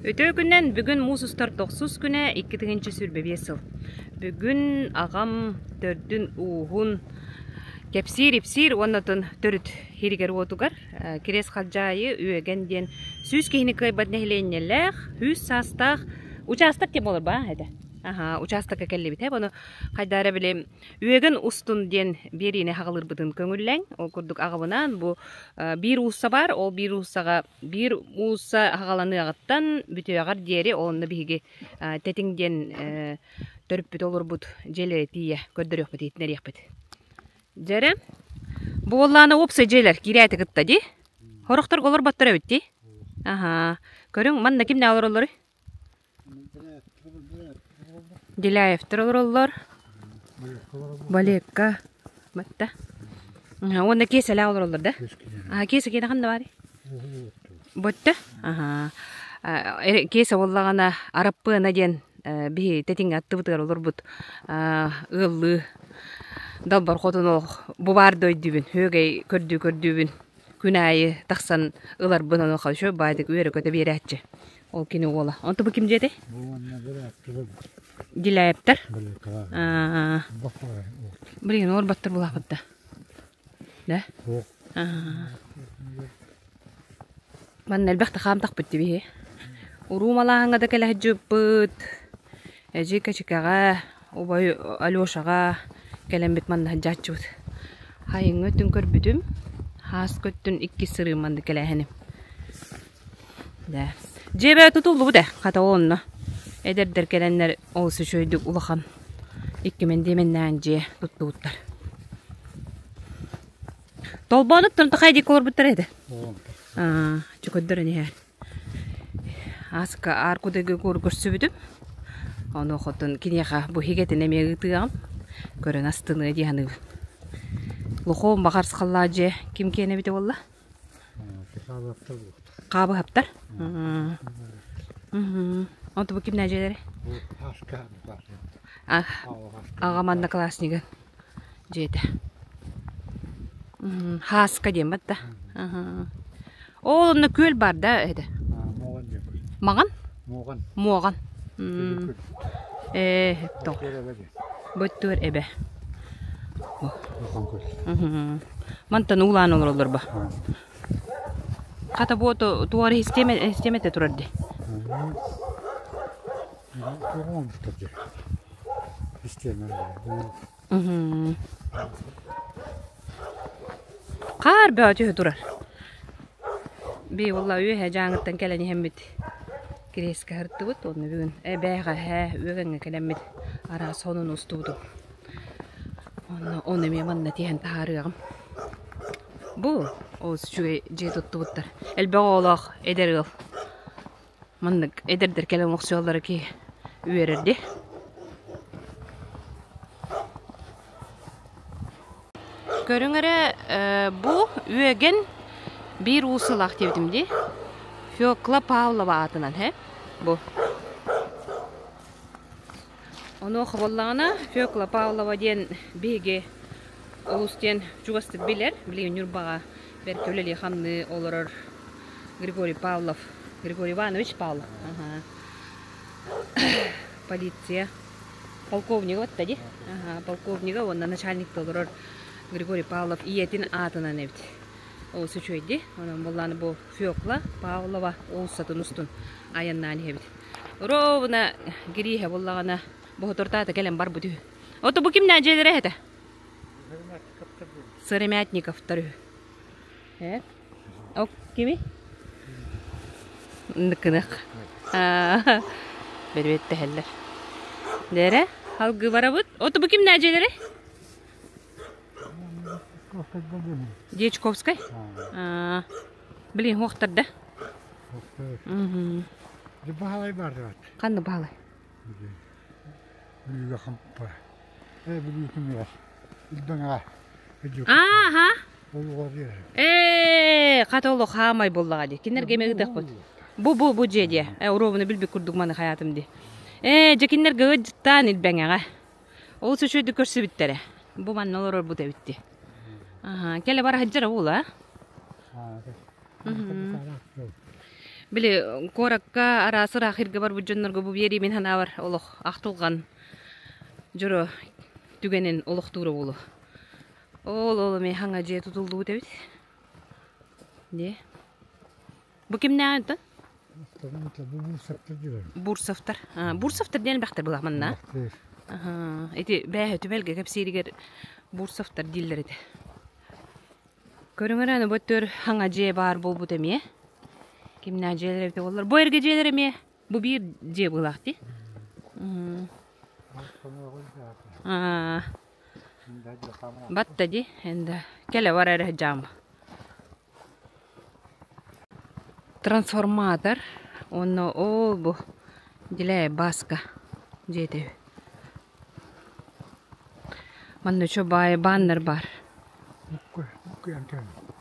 Үтүө күнүнэн бүгүн муус устар тохсус күнэ 2025 сыл. Бүгүн аҕам төрдүн ууһун кэпсиир-ипсиир уонна отун төрүт һиригэр-уотугар Кириэс Халдьаайы Үөгэн диэн 100 киһини кыайбат нэһилиэнньэлээх, 100 саастаах учаастак диэн буолар баа этэ. Аха, учаастакка кэллибит. Ону хайдаа эрэ били Үөгэн устун диэн биэриини хаҕалыырбытын көҥүллэҥ. Ол курдук аҕабынаан бу биир уулусса баар, ол биир уулуссаҕа Биир уулусса аҕаланыаҕыттан бүтүөҕэр диэри онно биһиги Тэтиҥ диэн төрүппүт олорбут дьиэлэрэ тиийэ көрдөрүөхпүт, иһитиннэриэхпит. Дьэрэ, бу буоллаҕына уопсай дьиэлэр киирээти кытта дии. Сорохторго олорботтор эбит дии. Аһаа. Көрүҥ, манна кимнээх олороллоруй? Деляевтар олороллор. Балекка. Батта. Уонна киэсэлээх олороллор да? Аха, киэсэ киэнэ ханна баарый? Ботта? Аха. Киэсэ буоллаҕына Араппыана диэн биһи тэтиҥҥэ аттыбытыгар олорбут ыаллыы далбар хотун олох бу баар дойдубун үөгэй көрдүү көрдүүбүн күн аайы тахсан ыларбын онуоха үчүгэй баайдык үөрэ-көтө биэрээччи Ол кини уола. Онто бу ким дьиэтэй? Дилээптэр. Блин, олорботтор булаахпыт да. Да? Манна элбэх да хаамтахпыт дии Уруу малааһыҥҥа да кэлэ сылдьыбыппыт. Эдьиий Кэчикэҕэ, убай Алешаҕа кэлэммит манна сылдьааччыбыт. Хайыҥҥа өттүн көрбүтүм. Хааска өттүн иккис сырыым маннык кэлээһиним. Да. Дьиэбэ тутуллубут ээ, хата онно. Эдэрдэр кэлэннэр олус үчүгэйдик улахан икки мэндиэмэннээн дьиэ туттубуттар. Толбоонуттан тахай диэки олорбуттар этэ. Аа, чөкөддөр иһэр. Ааска аар кудайга куор көрсүбүтүм. Ону хотун киниэхэ бу хигэтин эмиэ ыытыаҕым. Көрөн астыныа дии саныыбын. Лохоом баҕар схаллаа дьиэ ким киэнэ эбитэ буолла? Хаабыһаптар. Онто бу кимнээх дьиэлэрэ? Аҕам однокласснига дьиэтэ. Хааска диэн батта. Ол онно күөл бар да этэ. Маҕан? Муоҕан. Ээ, тоҕ. Бөттүөр эбэ. Мантан уулаан олороллор ба. Хата буоту туора систиэмэтэ турар дии. Хаар бөҕө түһэ турар. Би уолла үөһэ дьааҥыттан кэлэн иһэммит кириэскэ сырыттыбыт уонна бүгүн эбээҕэһээ үөгэҥҥэ кэлэммит араас сонун устубутум. Онно ону эмиэ манна тиһэн таһаарыаҕым. Бу олус үчүгэй дьиэ туттубуттар. Элбэх оҕолоох эдэр ыал. Маннык эдэрдэр кэлэн олохсуйаллара киһи үөрэр дии. Көрүҥ эрэ, бу Үөгэн биир уулуссалаах диэбитим дии. Фекла Павлова аатынан, һэ? Бу. Онуоха буоллаҕына, Фекла Павлова диэн биһиги олус диэн чугастык билэр, билигин Ньурбаҕа бэркэ үлэлии-хамныы олорор Григорий Павлов, Григорий Иванович Павлов. Аха. Полиция полковнига батта дии. Аха, полковнига уонна начальникта олорор Григорий Павлов ийэтин аатынан эбит. Олус үчүгэй дии. Онон буоллааны бу Фекла Павлова уулуссатын устун айаннаан иһэбит. Ровно Гирииһэ буоллаҕына боһотортаата кэлэн барбыт үһү. Ото бу кимнээх дьиэлэрэ этэ? Сыромятниковтар үһү. Э? О, кими? Ныкынык. Бэрбэттэһэллэр. Дэрэ, алгы барабыт. Ото бу кимнээх дьиэлэрэ? Дьячковскай? Блин, уохтар да? Баһылай бардыбат. Ханна Баһылай? Бүлүүгэ хампа. Э, Бүлүү күнүгэр. Илбэҥэҕэ. Ааха. Олуҕар диэри. Ээ, хата олох хаамай буоллаҕа дии. Кинилэргэ эмиэ ыытыахпыт. Бу бу бу дьиэ дии. Э, уруобуна билбит курдук маны хайаатым дии. Ээ, дьэ кинилэргэ ыалдьыттаан Илбэҥэҕэ. Олус үчүгэйдик көрсүбүттэрэ. Бу манна олорорбут эбит дии. Аха, кэлэ бара сылдьара буолуо, а? Били куоракка араас ыраах иргэ барбыт дьоннорго бу биэрии мин санаабар олох ахтылҕан дьоро түгэнин олохтуура буолуо. Ол ол эмиэ хаҥа дьиэ тутуллубут эбит. Дии. Бу кимнээҕин Бу Бурсовтар диэн. Бурсовтар. Бурсовтар диэн элбэхтэр была манна. Ити бээһэ түмэлгэ кэпсииригэр Бурсовтар дииллэр этэ. Көрүҥ эрэ, бу өттүгэр хаҥа дьиэ баар буолбут эмиэ. Кимнээх дьиэлэр эбитэ буоллар. Бу эргэ дьиэлэр эмиэ. Бу биир дьиэ быһыылаах дии. Батта дии. Энда кэлэ бар эрэ дьаама. Трансформатор уонна ол бу дилээ Бааска дьиэтэ үһү. Манна үчүгэй баайы бааннар баар.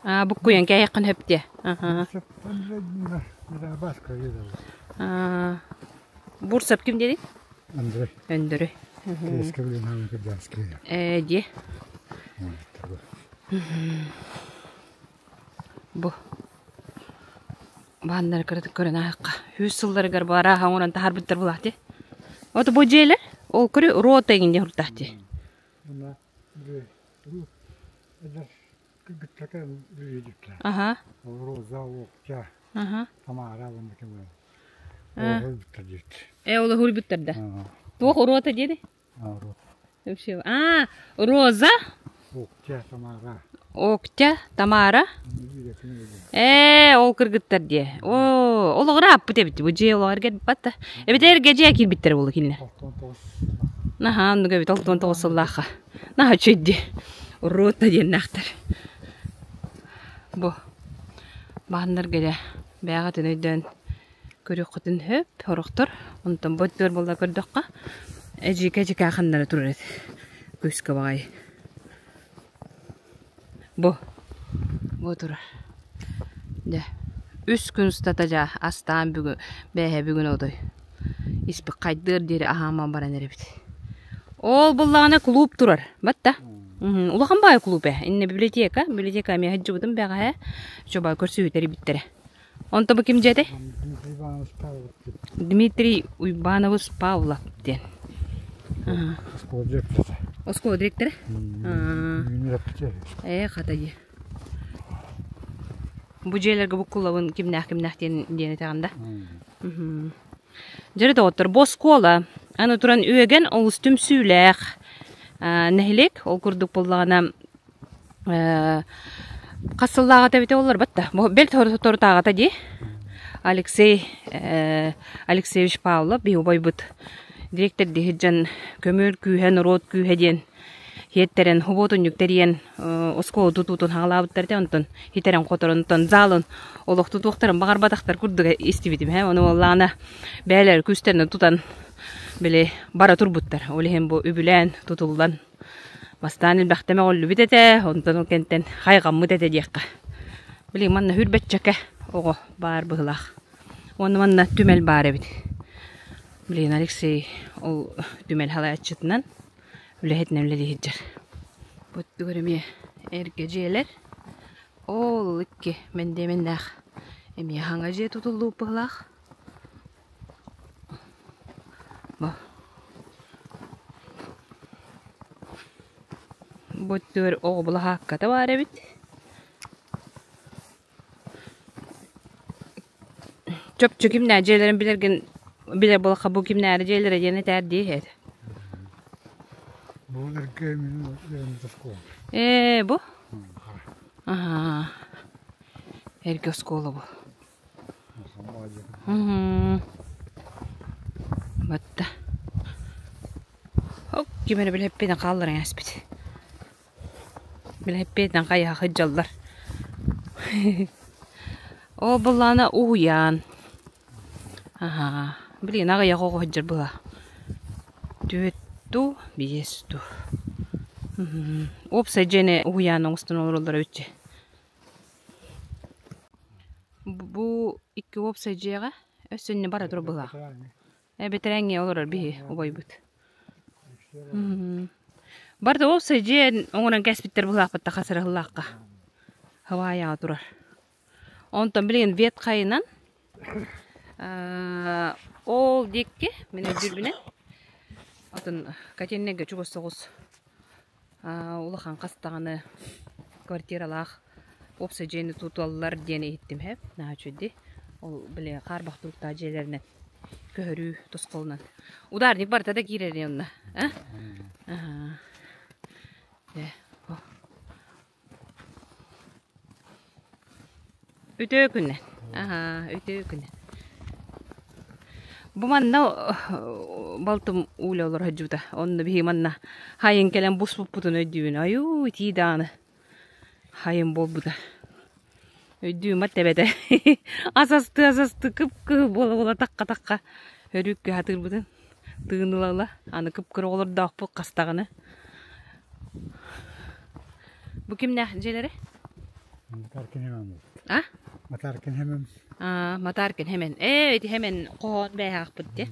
Аа буккуйан кээһиэххин сөп диэ. Аа Бурсап ким диэний? Андрей. Өндөрүй. Ээ диэ. Бу бааннары кыратык көрөн аһахха. Үс сылларыгар бу арааһа оҥорон таһаарбыттар булаати. Ото бу дьиэлэр ол көрү рота иҥин диэн хуртаати. Аха. Аха. Э, ол уһуйбуттар да. Туох уруота диэни? Вообще, а, Роза? Октя Тамара. Октя Тамара? Ээ, ол кыргыттар диэ. Оо, олоҕура ааппыт эбит. Бу дьиэ олоҕор эргэрбат да. Эбэтэр эргэ дьиэ киирбиттэр буолу кинилэр. Наһаа оннук эбит, 69 сыллаахха. Наһаа үчүгэй дии. Рота диэннээхтэр. Бу бааннарга дьэ бэйэҕитин өйдөөн Көрүөххүтүн сөп, сорохтор. Онтон бу өттүгэр буолла көрдөххө, эдьиийкэ ханнара турар этэ. Күүскэ баҕайы. Бу, бу турар. Дьэ, үс күн устата дьэ астаан бүгүн, бээһэ бүгүн отой. Испит хайдыар диэри аһааман баран эрэбит. Ол буллаҕына клуб турар. Батта. Улахан баай клуб ээ. Иннэ библиотека. Библиотека эмиэ сылдьыбытым бэҕэһээ. Чобай көрсүһүү тэрийбиттэрэ. Онто бу ким дьиэтэй? Дмитрий Уйбанович Павлов диэн. Оскуола директора. Оскуола директора? Ээ, хата дии. Бу дьиэлэргэ буккуллабын кимнээх-кимнээх диэн диэн этэҕин да? Дьэрэ доҕоттор, бу оскуола аны туран үөгэн олус түмсүүлээх нэһилиэк. Ол курдук буоллаҕына Хас сыллааҕыта эбитэ буоллар да, бэл соторутааҕыта дии. Алексей Алексеевич Павлов биһи убайбыт дириэктэрдии сылдьан көмүөл күүһэ, норуот күүһэ диэн иһиттэрэн хубуотунньук тэрийэн оскуола тутуутун хаалаабыттар этэ онтон хитэрэн-хоторон онтон залын олох тутуохтарын баҕарбатахтар курдук истибитим ээ ону буоллаҕына бэйэлэрэ күүстэринэн тутан били бара турбуттар ол иһин бу үбүлээн тутуллан Бастаан элбэхтэ мөҕүллүбүт этэ, онтон ол кэнтэн хайҕаммыт этэ диэххэ. Билигин манна хүрбэччэкэ оҕо баар быһыылаах. Уонна манна түмэл баар эбит. Билигин Алексей ол түмэл салайааччытынан үлэһитинэн үлэлии сылдьар. Бу өттүгэр эмиэ эргэ дьиэлэр. Ол икки мэндиэмэннээх эмиэ хаҥа дьиэ тутуллубут быһыылаах. Бу өттүгэр оҕо былаһаакката баар эбит. Чопчу кимнээх дьиэлэрин билэргин билэр буоллахха бу кимнээри дьиэлэрэ диэн этээр дии этэ. Бу эргэ мин үөрэммит оскуолам. Ээ бу? Аһаа. Эргэ оскуола бу. Батта. Оп, ким эрэ билэппиэтин хаалларан ааспыт. Билэппиэтин хайаха сылдьаллар. Ол былаана уһуйаан. Аһаа, билигин аҕыйах оҕо сылдьар быһа. Түөрт дуу, биэс дуу. Уопсай дьиэни уһуйаан оҥостон олороллор эбит дии. Бу икки уопсай дьиэҕэ өссө инньэ бара турар быһыылаах. Э бэтэрээҥҥэ олорор биһи убайбыт. Барда уопсай дьиэ оҥорон кээспиттэр быһыылаахпыт да хас эрэ сыллаахха. Хабаайаҕа турар. Онтон билигин ветхайынан Ол диэки мин өйдүүрбүнэн атын котельнайга чугас соҕус улахан хас даҕаны квартиралаах уопсай дьиэни туталлар диэн иһиттим һэ наһаа үчүгэй ол били хаарбах туруктаах дьиэлэринэн көһөрүү тосхолунан ударник барыта да киирэр онно а Үтүө күнү. Аһаа, үтүө күнү. Бу манна балтым Уля олоро сылдьыбыта. Онно биһиги манна хайын кэлэн буспуппутун өйдүүбүн. Айуу, итии даҕаны хайын буолбута. Өйдүүм тэбэтэ. Асасты асасты кып-кыһыл буола-буола тахха-тахха өрүүккэ хатыырбытын тыын ыла-ыла аны кып-кыра оҕолордоохпут хастаҕына. Бу кимнээх дьиэлэрэ? Матаркин Хэмэн. А? Матаркин Хэмэн. А, Матаркин Хэмэн. Ээ, ити Хэмэн хоһоон бээһаахпыт дии.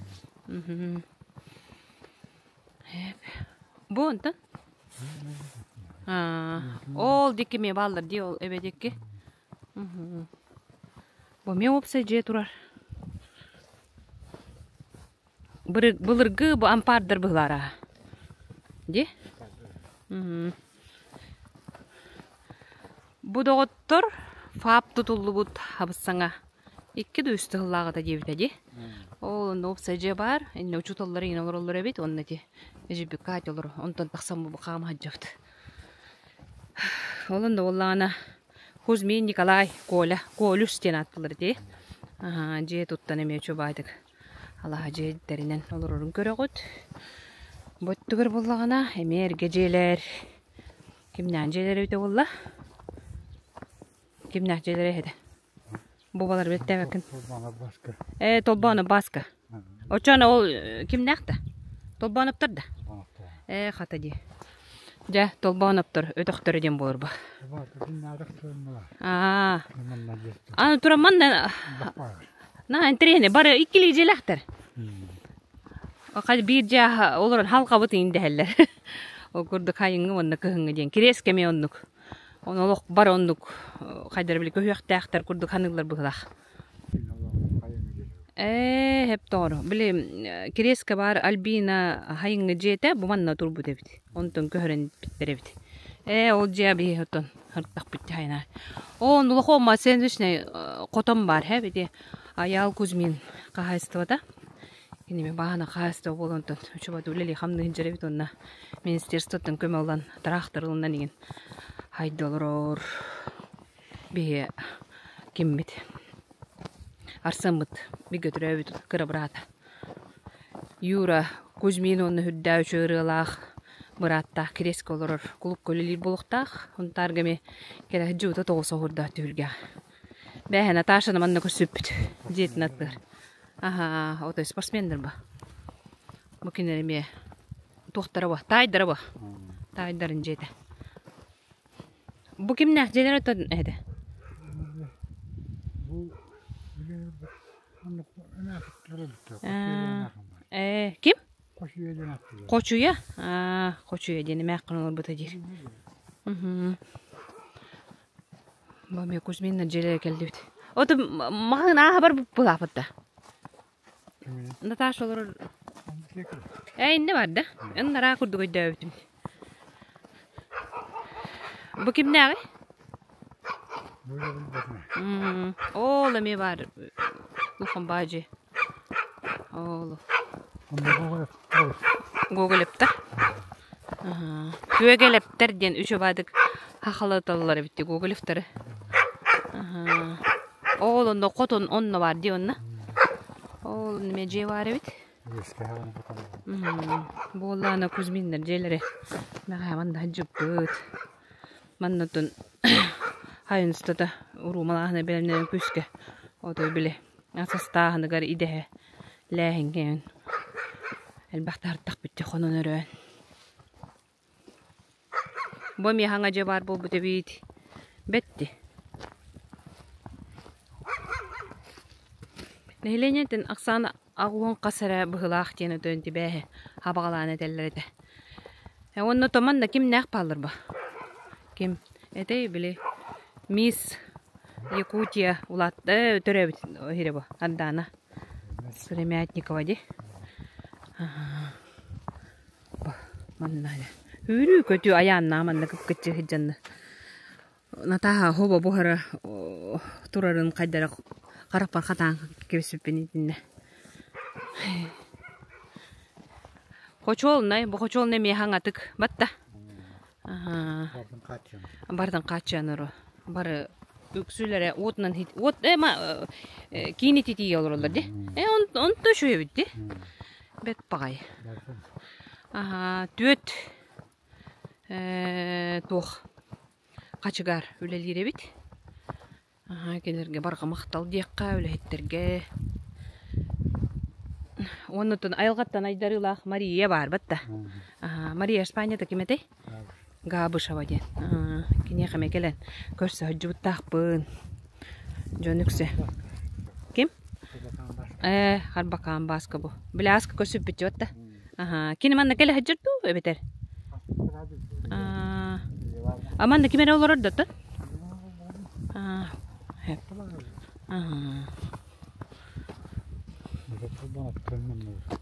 Бу онтон? Аа, ол дикки эмиэ бааллар дии, ол эбэ дикки. Бу эмиэ уопсай дьиэ турар. Былыргы бу ампаардар быһылаара. Дии? Бу доҕоттор ФАП тутуллубут хабыс-саҥа икки да үс тыһыллааҕыта диэбитэ дии. Ол онно уопсай дьиэ баар, иннэ учууталлар иҥин олороллор эбит, уонна ити эдьиийбиккэ Катя олоро, онтон тахсан бу хаама сылдьабыт. Ол онно буоллаҕына Кузьмин Николай, Коля, Колюс диэн ааттыыллар ити. Аһаа, дьиэ туттан эмиэ чубаатык алаһа дьиэ тэринэн олорорун көрөҕүт. Бу өттүгэр буоллаҕына эмиэ эргэ дьиэлэр Кимнээх дьиэлэрэ эбитэ буолла? Кимнээх дьиэлэрэ эһэтэ? Бу балар билтээбэккин. Толбооно Бааска. Ээ, Толбооно Бааска. Оччоно ол кимнээх да? Толбооноптор да? Ээ, хата дии. Дьэ, Толбооноптор өтөхтөрө диэн буолар бу. Аа. Аны туран манна на интэриэһинэй бары иккилии дьиэлээхтэр. Хас биир дьиэ олорон халҕабыт иин дэһэллэр. Ол курдук хайыҥҥы уонна кыһыҥҥы диэн. Кириэс кэмэ оннук. Ону олох бары оннук хайдары били көһүөхтээхтэр курдук ханыыллар быһыылаах. Ээ, хэп тоҕоро. Били Кириэскэ баар Альбина хайыҥҥы дьиэтэ бу манна турбут эбит. Онтон көһөрөн бүттэр эбит. Ээ, ол дьиэ биһи оттон ыртахпыт хайна. Оо, улахан сэндвичнэй хотон баар һэ бити Айаал Кузьмин хаһаайыстыбата. Киними баһана хаһаайыстыба буолан онтон учубат үлэлии хамныһын дьэрэбит уонна министерствоттан көмө ылан тыраахтар ылынан игин хайда олорор биһи киммит Арсеммыт бигэ төрөөбүт кыра быраата Юра Кузьмин уонна үрдээ үчүгэй ырыалаах бырааттаах кириэскэ олорор кулукка үлэлиир буолуохтаах. Онтаарга эмиэ кэлэ сылдьыбыта тоҕус оһуордаах түһүлгэҕэ. Бээһэ Наташаны манна көрсүппүт дьиэтин аттыгар. Аһаа, отой спортсменнар ба. Бу кинилэр эмиэ туохтара бу, таайдара бу. Таайдарын дьиэтэ. Бу кимнээх дьиэлэр оттон этэ? Бу Ээ, ким? Хочуйа? Аа, Хочуйа диэн эмээххин олорбута диир. Бу эмиэ Кузьминна дьиэлэрэ кэллибит. Ото маҕан ааһа барбыт былаапыт да. Наташа олорор. Ээ, иннэ бар да. Эн нараа курдук өйдөөбүтүм. Бу кимнээҕий? Ол эмиэ баар улахан баадьы. Ол. Гоголептар. Күөгэлэптэр диэн үчүгэйдик хахалаталлар эбит Гоголевтары. Ол онно хотон онно баар дии онно. Ол эмиэ дьиэ баар эбит. Буоллаана Кузьминнар дьиэлэрэ мэҕэ манна сылдьыбыт. Манна оттон хайын устата уруумалааһына бэлэмнэнэн күүскэ отой били састааһыныгар идэһэ лээһиҥҥэ элбэх таһыртахпыт хонон өрөөн. Бу эмиэ хаҥа дьиэ баар буолбут эбит. Бэтти. Нэһилиэнньэтин ахсаана аҕуһун хас эрэ быһыылаах диэн өтөөн тибээһи хабаҕалаан этэллэр этэ. Уонна томан да кимнээх бааллар ба? Ким? Этэй били мисс. Якутия улаатта төрөөбүт иһирэ бу Ардана Сыромятникова ди. Манна Үүрүү көтүү айааннаа манна кыпкыччы сылдьанна. Натааһа хобо буһара турарын хайдара харахпар хатаан кэбиспиппин итиннэ. Хочуолунай, бу хочуолунай эмиэ хаҥатык батта. Бардын хааччыйан. Бардын хааччыйан оро. Бары үксүлэрэ уотунан уот э ма киин ититиигэ олороллор ди. Э онто үчүгэй ди. Бэт баҕай. Аха, түөт туох хачыгаар үлэлиир эбит. Аһаа, кинилэргэ барҕа махтал диэххэ, үлэһиттэргэ. Уоннутун айылҕаттан айдарыылаах Мария баар батта. Аһаа, Мария Испанията ким этэй? Габышева диэн. Киниэхэ эмэ кэлэн көрсө сылдьыбыттаахпын. Дьон үксэ. Ким? Ээ, Харбакаан Бааска бу. Бляска көрсүппүт батта. Аһаа, кини манна кэлэ сылдьар дуу эбэтэр? А манна ким эрэ олорор да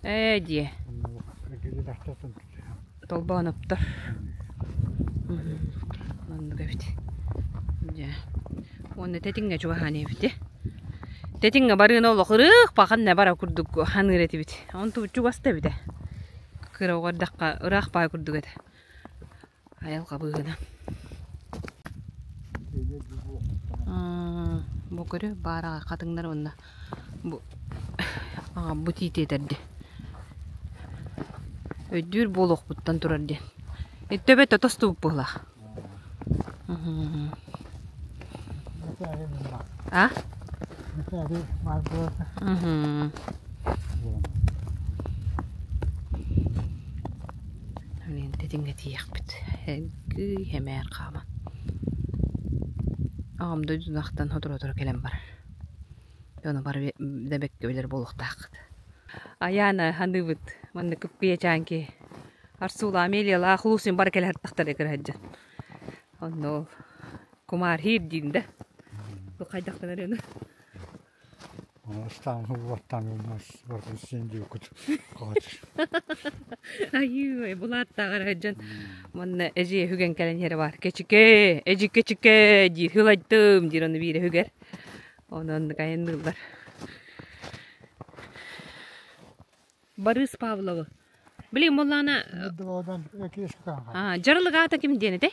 Ээ диэ. Толбооноптор. Маннык эбит. Дьэ. Уонна тэтиҥҥэ чугаһаан эбит. Тэтиҥҥэ барыына олох ырыых паханна бара курдук ханыыр этибит. Онтубут чугаста эбитэ. Кыра оҕо эрдэххэ ыраах баай курдук этэ. Айылҕа быыһынан. Бу көрү баараҕай хатыҥнар уонна бу бу тиити этэрди. Өйдүүр буолуохпуттан турар диэн. Төбөтө тостубут быһыылаах. А? Блин, тэтиҥҥэ тиийиэхпит. Эргий хэмээр хааман. Аҕам дойдунахтан сотору-сотору кэлэн барар. Дьоно бары да бэккэ билэр буолуохтааххыт. Айаана саныыбыт манна кыппыйачаан киһи. Арсуула Амелиялаах Лусин бары кэлэ сырыттахтара кыра сылдьан. Онно ол кумаар хиир диин да. Бу хайдахтан эрэ Айыы, булааттааҕар сылдьан манна эдьиийэ үгэн кэлэн иһэрэ баар. Кэчикээ, эдьи кэчикээ диир, хылайдым диир ону биирэ үгэр. Ону оннук айанныыллар. Борис Павловы. Блин, моллаана дьарылык аата ким диэн этэй?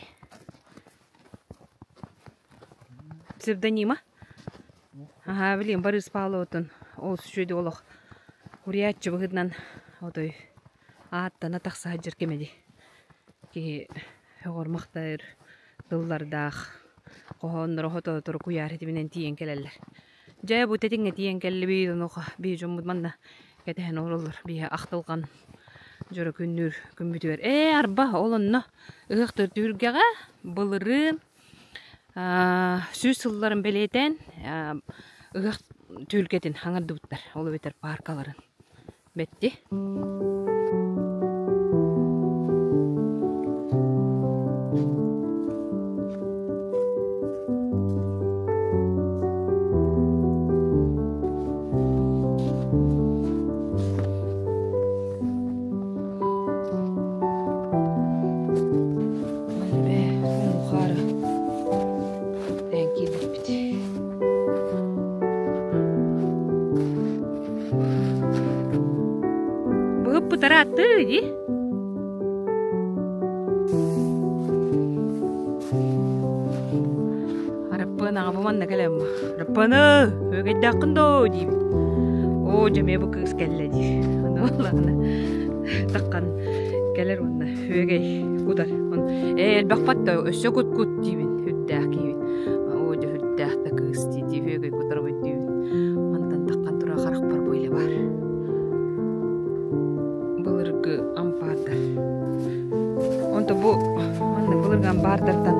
Псевдонима? Аһаа, билигин Борис Павловтан ол үчүгэй олох уруйааччы быһыытынан отой ааттана тахса сылдьар кэмэ дии. Киһи сөҕөр-махтайар тыллардаах хоһоонноро хото-сотору куйаар ситиминэн тиийэн кэлэллэр. Дьэ, бу тэтиҥҥэ тиийэн кэллибит, онуоха биһи дьоммут манна кэтэһэн олороллор. Биһи ахтылҕан дьоро күннүүр күммүтүгэр. Ээ, арба, ол онно ыһыах төрдүргэҕэ былырыын 100 сылларын бэлиэтээн ыһыах түһүлгэтин хаҥардыбыттар, ол эбэтэр пааркаларын бэтти. Мухара Эн киирбиппит. Быһыппыт ырааттыы дии. Араппыан аҕа бу манна кэлэн Араппыаны үөгэйдээххин доо диибин. Оо дьэ эмиэ бу кыыс кэллэ диир. Аны буоллаҕына таххан кэлэр уонна үөгэй кутар. Ээ элбэхпат да өссө кут-кут диибин үрдээх киһибин. Оо дьэ үрдээх да кыыс дии дии үөгэй кутарабын диибин. Мантан таххан тура харахпар бу илэ баар. Былыргы ампаардар. Онто бу маннык былыргы ампаардартан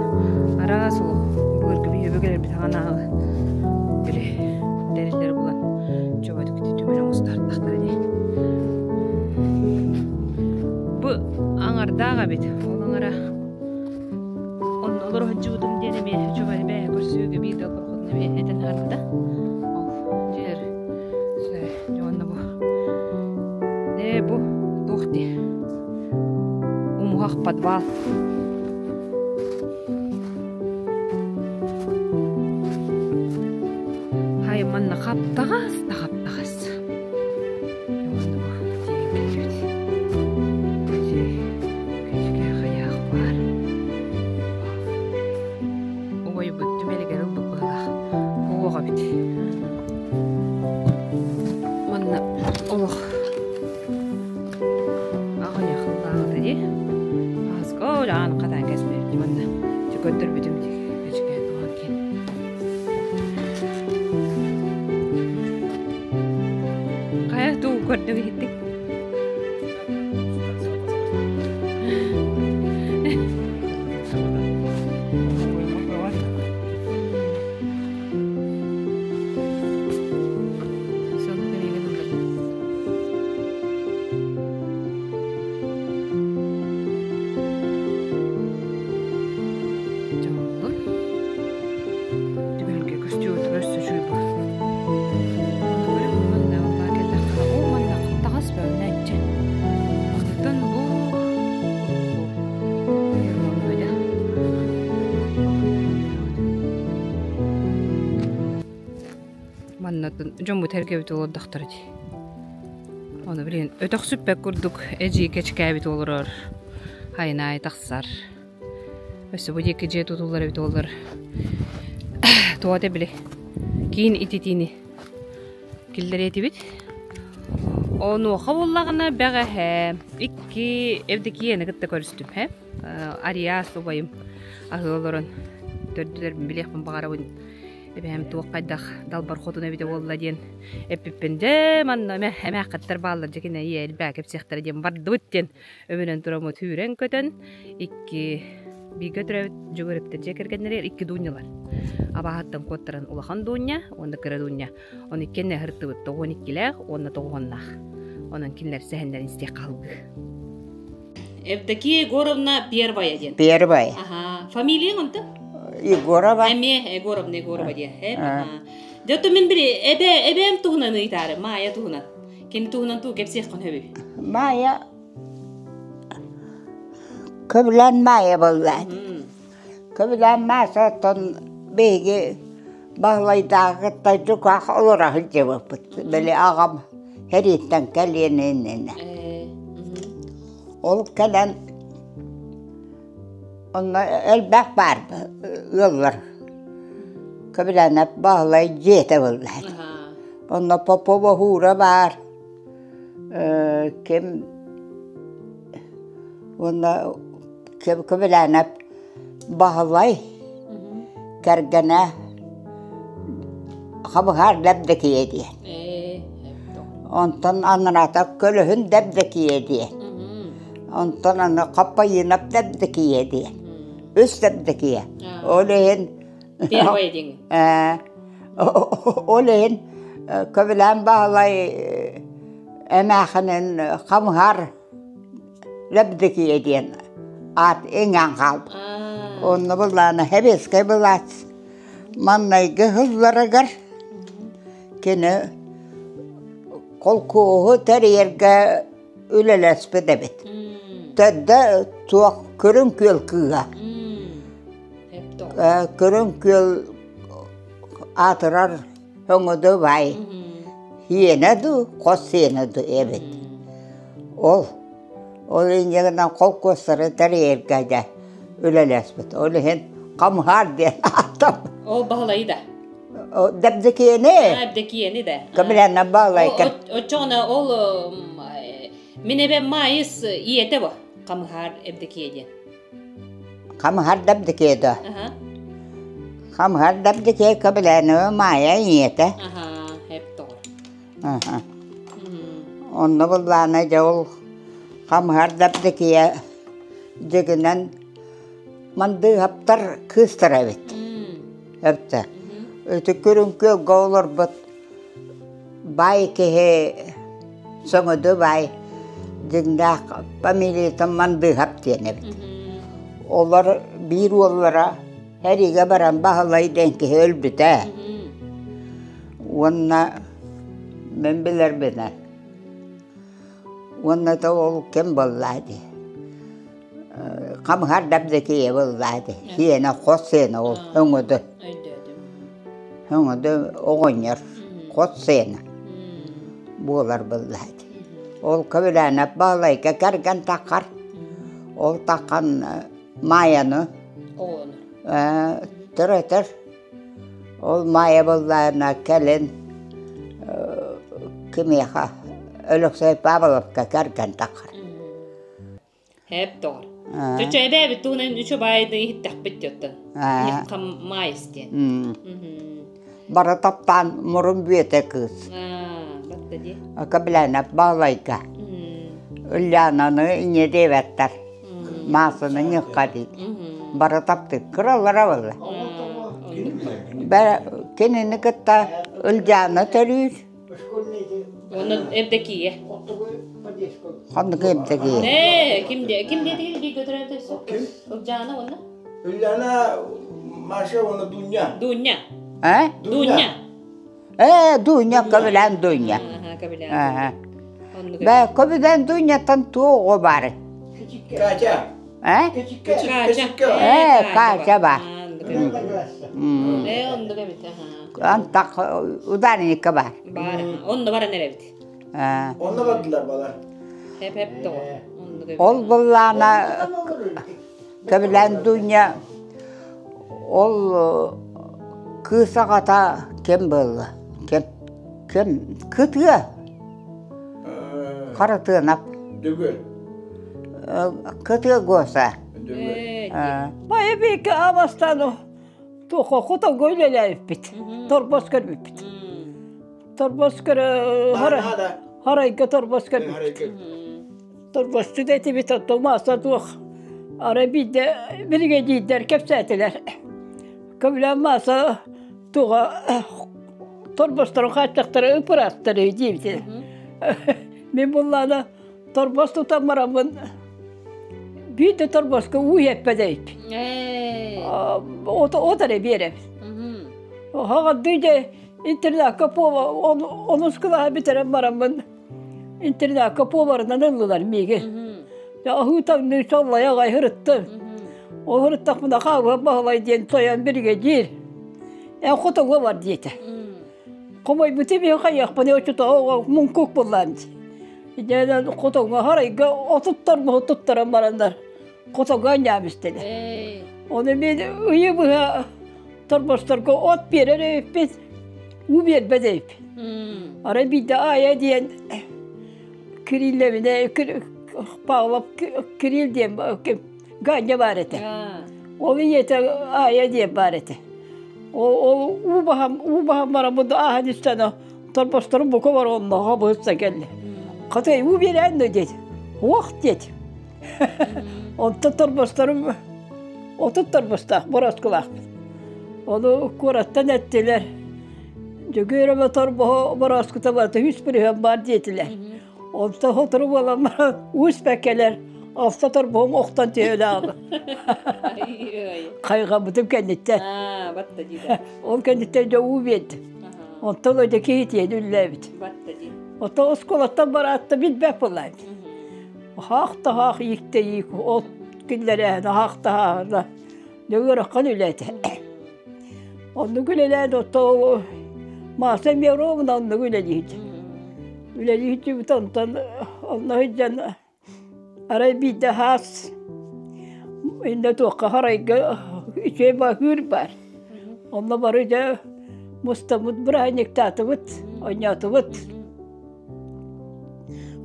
араас олох былыргы биһиги өбүгэлэрбит хаҕанааҕы били тэриллэри булан чөбөтүк түмэл оҥостортахтара дии. Бу аҥардаах эбит. Ол аҥара онно олоро сылдьыбытым диэн эмиэ чөбө бэйэ көрсүүгэ биир да Эмиэ этэн аһарбыта. Ол дьиэр дьэ бу ээ бу туох дии умуһах подвал. Хай манна хаптаҕас да хаптаҕас. Уонна бу тиийэн кэлбит. Күчүгэ хайаах баар. Уойбут түмэлигэр ылбыт быһыылаах. Уоҕа эбит. Манна олох аҕыйах ыллааҕыта дии. Ааска аан хатаан кэспэт манна көрдөрбүтүм дии. Күчүгэ туһан киэн. Хайа туу көрдүҥ иһиттик? Дьоллун. Түмэлгэ көстүө өссө үчүгэй Манна бөҕүнээччи. Онтон бу Манна дьоммут эргэбит олордохтор дии. Ону билигин өтөхсүппэт курдук эдьиий кэчкээбит олорор, хайынаайы тахсар. Өссө бу диэки дьиэ тутуллар эбит олор. Туох били киин ититиини киллэриэтибит. Онуоха буоллаҕына бэҕэһээ икки Евдокияны кытта көрүстүм һэ. Ариас убайым аһыы олорон төрдүлэрбин билиэхпин баҕарабын эбээм туох хайдах далбар хотун эбитэ буолла диэн эппиппин дьэ манна эмэ эмээххиттэр бааллар дьэ кинэ ийэ элбээ кэпсиэхтэрэ диэн бардыбыт диэн Өмүнэн тураммыт сүүрэн-көтөн икки бииргэ төрөөбүт Дьөгүөрэптэр дьиэ кэргэннэригэр икки дуунньалар. Абааһыттан куоттаран улахан дуунньа уонна кыра дуунньа. Ону иккиэннэ ыһыртыбыт тоҕуон иккилээх уонна тоҕуоннаах. Онон кинилэр сэһэннэрин истиэххэ халгыы. Евдокия Егоровна первая диэн. Первая. Ага. Фамилияң онто? Егорова. Эмиэ Егоровна Егорова диэн. Ага. Дьэ, мин били эбэ эбээм туһунан ыйытаары, Маайа туһунан. Кини туһунан туу кэпсиэххин сөбүй? Маайа Көбүлээн Маайа буоллаат. Көбүлээн Мааса оттон биһиги Баһылайдааҕы кытта дьукаах олоро сылдьыбыппыт. Били аҕам сэрииттэн кэлиэн иннинэ. Ол кэлэн онно элбэх баар ыаллар. Көбүлээнэп Баһылай дьиэтэ буоллаат. Онно Попова Һуура баар, ким уонна Көбүлээнэп Баһылай кэргэнэ Хабыһаар Дэбдэкийэ диэн. Онтон анараата Көлөһүн Дэбдэкийэ диэн. Онтон аны Хаппайыынап Дэбдэкийэ диэн. Үс Дэбдэкийэ. Ол иһин Первое диҥ. Ол иһин Көбүлээн Баһылай эмээхинин хамыһар Лэбдикийэ диэн аат иҥэн хаалбыт. Онно былаана Сэбиэскэй былаас маҥнайгы сылларыгар кини холкуоһу тэрийэргэ үлэлэспит эбит. Төрдө туох Көрүҥ күөл кыыһа. Көрүҥ күөл аатырар өҥөдө баай сиэнэ дуу, хос сиэнэ дуу эбит. Ол ол инньэ гынан холкуостары тэрийэргэ дьэ үлэлэспит. Ол иһин хамыһаар диэн ааттам. Ол Баһылайы да? Дэбдикиэни. Дэбдикиэни да. Көмүлэнэ Баһылайка. Оччоҕуна ол мин эбэм Маайыс ийэтэ бо Хамыһаар Эбдикиэ диэн. Хамыһар Дабдыкиэ да. Хамыһар Дабдыкиэ Көбүлээнэбэ Маайа ийэтэ. Онно буллаана дьэ ол Хамыһар Дабдыкиэ дьигинэн Мандыыһаптар кыыстара эбит. Эбтэ. Ити күрүҥ күөлгэ олорбут баай киһи сөҥөдө баай дьиҥнээх фамилията Мандыыһап диэн эбит. Олор биир уоллара сэриигэ баран Баһылай диэн киһи өлбүтэ. Уонна мин билэрбинэн уонна то ол ким буоллаа дии Хамыһар Дабдыкия буоллаа дии сиэнэ хос сиэнэ ол өҥөдө өҥөдө оҕонньор хос сиэнэ буолар буоллаа дии Ол Көбүлээнэп Баһылайга кэргэн таххар ол таххан Маайаны төрөтөр Ол Маайа буоллаҕына кэлин кимиэхэ Өлөксөй Павловка кэргэн таххар. Хэп доҕор. Чочо эбээбит туһунан үчү баайдын иһиттэхпит диэттэн. Маайыс диэн. Бара таптаан мурун бүөтэ кыыс. Кэбилээнэп Баһылайга. Ульянаны иньэ диэбэттэр. Маасаны ньыкка дии. Бары таптык кыралара буолла. Кинини кытта Ылдьаана төрүүр. Онно Евдокия. Ханнык Евдокия? Ээ, ким де, ким диэтигин бииргэ төрөөбүт өссө? Ылдьаана уонна? Ульяна, Маша уонна Дуня. Дуня. Э? Дуня. Ээ, Дуня, көбүлээн Дуня. Аха, көбүлээн. Бэ, көбүлээн Дуняттан туох оҕо баар? Катя. Э? Катя. Ээ, Катя бар. Ээ, оннук эбит, аха. Антах ударника бар. Бар, онно баран эрэбит. Онно бардылар балар. Хеп-хеп тоҕо. Оннук эбит. Ол быллаана Көбүлээн Дуня ол кыыс аҕата ким буолла? Ким? Ким? Кытыа. Хара тыанап. Дүгүр. Кытыа Госа. Бая биэкэ абастан туохха хотонго үлэлээбиппит. Торбос көрбүппүт. Торбос көрө харайга торбос көрбүппүт. Торбосчут этибит оттон мааса туох арай биирдэ биригэдьиирдэр кэпсээтилэр. Көбүлээн мааса туоҕа торбосторун хааччахтара ыпыраастары диэбитэ. Мин буллаана торбос тутан бараммын биир да торбоско уу иһэппэт От эрэ биэрэбит. Хаҕардыы дьэ интернакка онус кылааһы бүтэрэн бараммын интернакка поварынан ыллылар миигин. Аһыы таҥныы соллайа аҕай сырыттым. Ол сырыттахпына хаалыа Баһылай диэн тойон биригэдьиир. Эн хотоҥҥо бар диэтэ. Хомойбутум иһин хайыахпыный оччотооҕу муҥкук буллаан дии. Дьэ хотоҥҥо харайга отуттар туттаран бараннар хотоҥҥо анньаам истилэр. Ону мин ыйы быһа торбосторго от биэрэр эбиппит, уу биэрбэт эбиппит. Арай биирдэ Аайа диэн Кириллэбинэ Павлов Кирилл диэн Ганя баар этэ. Ол ийэтэ Аайа диэн баар этэ. Ол уу баһан уу баһан баран бу ааһан истэн торбосторум бука бар онноҕо быһытса кэллэ. Хата уу биэрэн да диэт. Уох диэт. Онтон торбосторум 30 торбостаах бороскулаахпыт. Ону куораттан эттилэр. Дьөгүөрөбө торбоһо борооскута барыта үс бырыһыан баар диэтилэр. Онтон сотору буолан баран уус бэккэлэр алта торбоһум охтон түһэлээҕи. Хайҕаммытым кэнниттэн. Ол кэнниттэн дьэ уу биэрдим. Онтон өйдө киһитиэн үллээбит. Оттон оскуолаттан бараатта билбэт буолаайбыт. Хаах да хаах иикте иик от киллэрээһин хаах да хааһына дьэ ыарахан үлэ этэ. Оннук үлэлээн оттоо Мааса эмиэ ровно оннук үлэлиир. Үлэлиир онтон онно сылдьан арай биирдэ хаас иннэ туохха харайга үчүгэй баһыыр баар. Онно бары дьэ мустаммыт бырааһынньыктаатыбыт, оонньоотубут.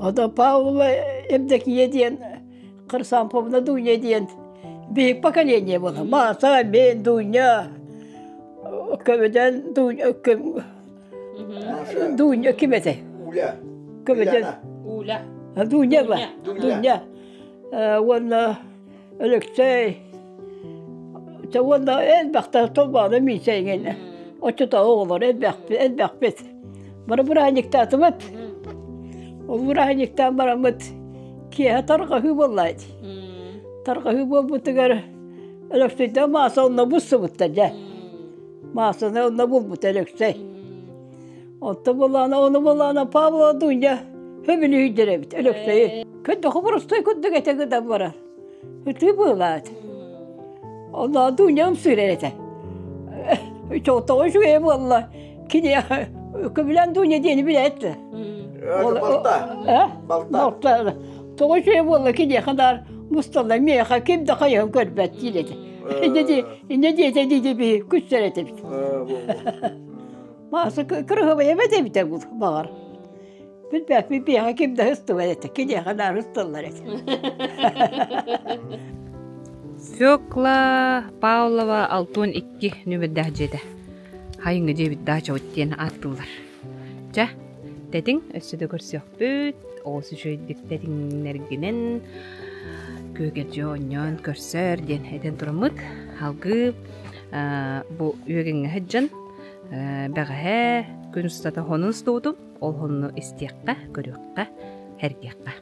Ото Павлова Евдокия диэн Хрисанфовна Дуня диэн биһик поколение буолла. Мааса, мен, Дуня, көбөдөн Дуня, Дуня ким этэй? Уля. Көбөдөн. Уля. Дуня ба. Дуня. Уонна Өлөксөй. Уонна элбэхтэр толбоно миисэйгин. Оччото оҕолор элбэхпит, элбэхпит. Бары бырааһынньыктаатыбыт. Ол бырааһынньыктаан бараммыт киэһэ тарҕаһыы буолла Тарҕаһыы буолбутугар Өлөксөйдөөх Мааса онно буссубуттар дьэ. Маасаны онно булбут Өлөксөй. Оттон булаана, ону булаана Павлова Дуня хөбүлүүрдэр эбит Өлөксөйү. Көдөхө боростой курдук этэ гыдан барар. Ытыы быылаат. Онно Дуням сыырар этэ. Тоҕо үчүгэй буолла. Кини көбүлэн Дуня диэни билээт. Балта. Балта. Балта. Тоҕо үчүгэй буолла киниэхэ наар мусталла миэхэ ким да хайыһын көрбөт диир этэ. Инне диэтэ дии биһи күссэр этибит. Мааса кырыһыбай эбэт эбитэ баҕар. Билбэппин биэхэ ким да ыстыбат этэ, киниэхэ наар ысталлар этэ. Фёкла Павлова 62 нүмердээх дьиэтэ. Хайыҥҥа дьиэбит даачабыт диэн ааттыыллар. Чэ, тэтиҥ өссө да көрсүөхпүт. Оҕус үчүгэйдик тэтиҥнэргинэн күөгэлдьи оонньоон көрсөр диэн этэн тураммыт. Алгыы бу үөгэҥҥэ сылдьан Бэҕэһээ күн устата хонун устубутум, ол хонну истиэххэ, көрүөххэ, сэргиэххэ.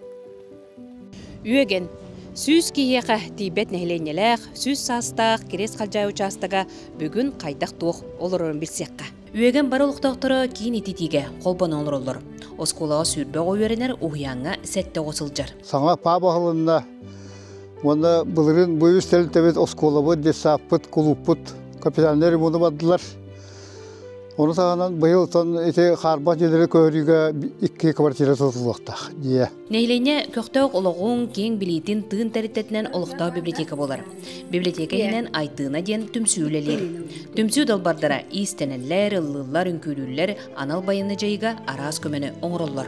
Үөгэн 100 киһиэхэ тиийбэт нэһилиэнньэлээх, 100 саастаах Кириэс Халдьаайы учаастага бүгүн хайдах-туох олорорун билсиэххэ. Үөгэн бары олохтоохторо киин ититиигэ холбоно олороллор. Оскуолаҕа 20 оҕо үөрэнэр, уһуйааҥҥа 7 оҕо сылдьар. Саҥа ПАБ аһылынна. Уонна былырыын бу үс тэрилтэбит оскуолабыт, детсадпыт, кулууппут капитальнай ремону бардылар. Ону таһынан быйыл оттон ити хаарбах дьиэлэри көһөрүүгэ икки квартира тутуллуохтаах дьиэ. Нэһилиэнньэ көхтөөх олоҕун, киэҥ билиитин тыын тэрилтэтинэн олохтоох библиотека буолар. Библиотека иһинэн Айтыына диэн түмсүү үлэлиир. Түмсүү далбардара иистэнэллэр, ыллыыллар, үҥкүүлүүллэр, анал байыаннай дьайыыга араас көмөнү оҥороллор.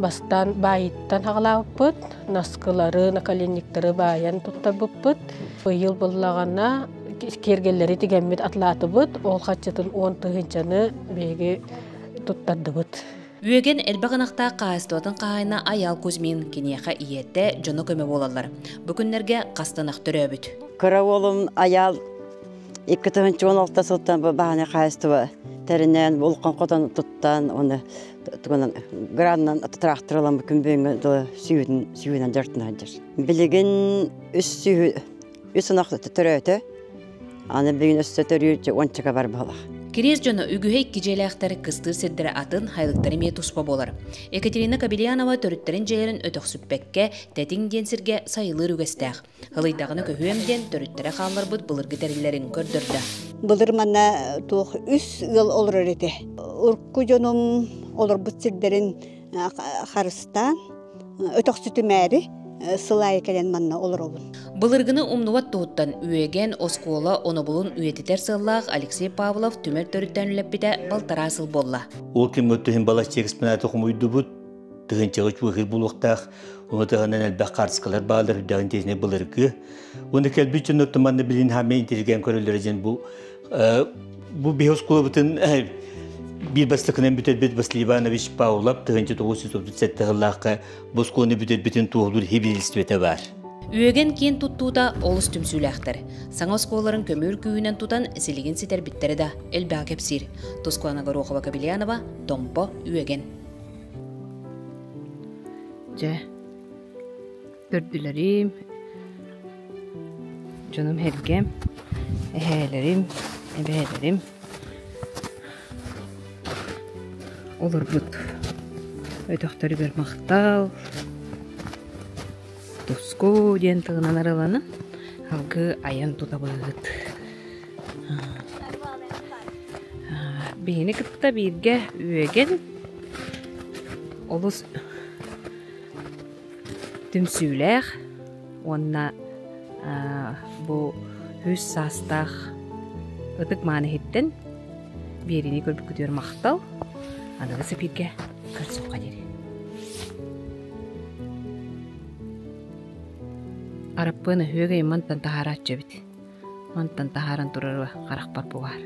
Бастаан баайыттан хаҕалаабыппыт, наскылары, наколенниктары баайан туттарбыппыт. Быйыл буллаҕына киэргэллэри тигэммит атлаатыбыт, ол хаччытын 10 тыһыынчаны биһиги туттардыбыт. Үөгэн элбэх ынахтаах хаһаайыстыбатын хаһаайына Айаал Кузьмин киниэхэ ийэтэ дьоно көмө буолаллар. Бу күннэргэ хас ынах төрөөбүт. Кыра уолум Айаал 2016 сылтан баһааны хаһаайыстыба тэринэн, улахан хотон туттан, оны тугунан граннан трактор ылан күн бүгүҥҥү дылы сүүһүн сүүһүнэн дьарыктана сылдьар. Билигин үс сүүһү үс ынах төрөөтө. Аны бүгүн өссө төрүүр уончака бар буолах. Кириэс дьоно үгүһэ икки дьиэлээхтэр кыстыыр сирдэрэ атын, хайылыктара эмиэ туспа буолар. Екатерина Кобельянова төрүттэрин дьиэлэрин өтөхсүппэккэ, Тэтиҥ диэн сиргэ сайылыыр үгэстээх. Ылыйдаҕына көһүөм диэн төрүттэрэ хаалларбыт былыргы тэриллэрин көрдөрдө. Былыр манна туох үс ыал олорор этэ. Урукку дьонум олорбут сирдэрин харыстаан, өтөхсүтүмээри сыл аайы кэлэн манна олоробун. Былыргыны умнубат туһуттан Үөгэн оскуола онобулун үйэтитэр сыаллаах Алексей Павлов түмэл төрүттэн үлэппитэ балтараа сыл буолла. Ол кэмҥэ түһүн балачча экспонаты хомуйдубут, тыһыынчаҕа чугаһыыр буолуохтаах. Ону таһынан элбэх хаартыскалар бааллар, үрдэҕин тиэсинэ былыргы. Уонна кэлбит дьоннортон манна билин хаамай интеллигент көрөллөрө диэн бу бу биһи оскуолабытын биир бастакынан бүтэрбит Василий Иванович Павлов 1937 сыллаахха бу оскуоланы бүтэрбитин туоһулуур хибилиствете бар. Үөгэн киэн туттуута олус түмсүүлээхтэр. Саҥа оскуолаларын көмүөл күүһүнэн тутан силигин ситэрбиттэрэ да элбэҕи кэпсиир. Тускулана Горохова Кобельянова, Томпо, Үөгэн. Дьэ, төрдүлэрим, дьонум сэргэм, эһээлэрим, эбээлэрим олорбут өтөхтөрүгэр махтал, туску диэн тылынан арыланан алгыы айан тутабыт. Биһини кытта бииргэ үөгэн олус түмсүүлээх уонна бу 100 саастаах ытык мааны иһиттэн биэриини көрбүккүтүгэр махтал. Аныгы эфиргэ көрсүөххэ диэри. Араппыан өһүөгэй мантан таһаарааччы эбит. Мантан таһааран турара харахпар бу баар.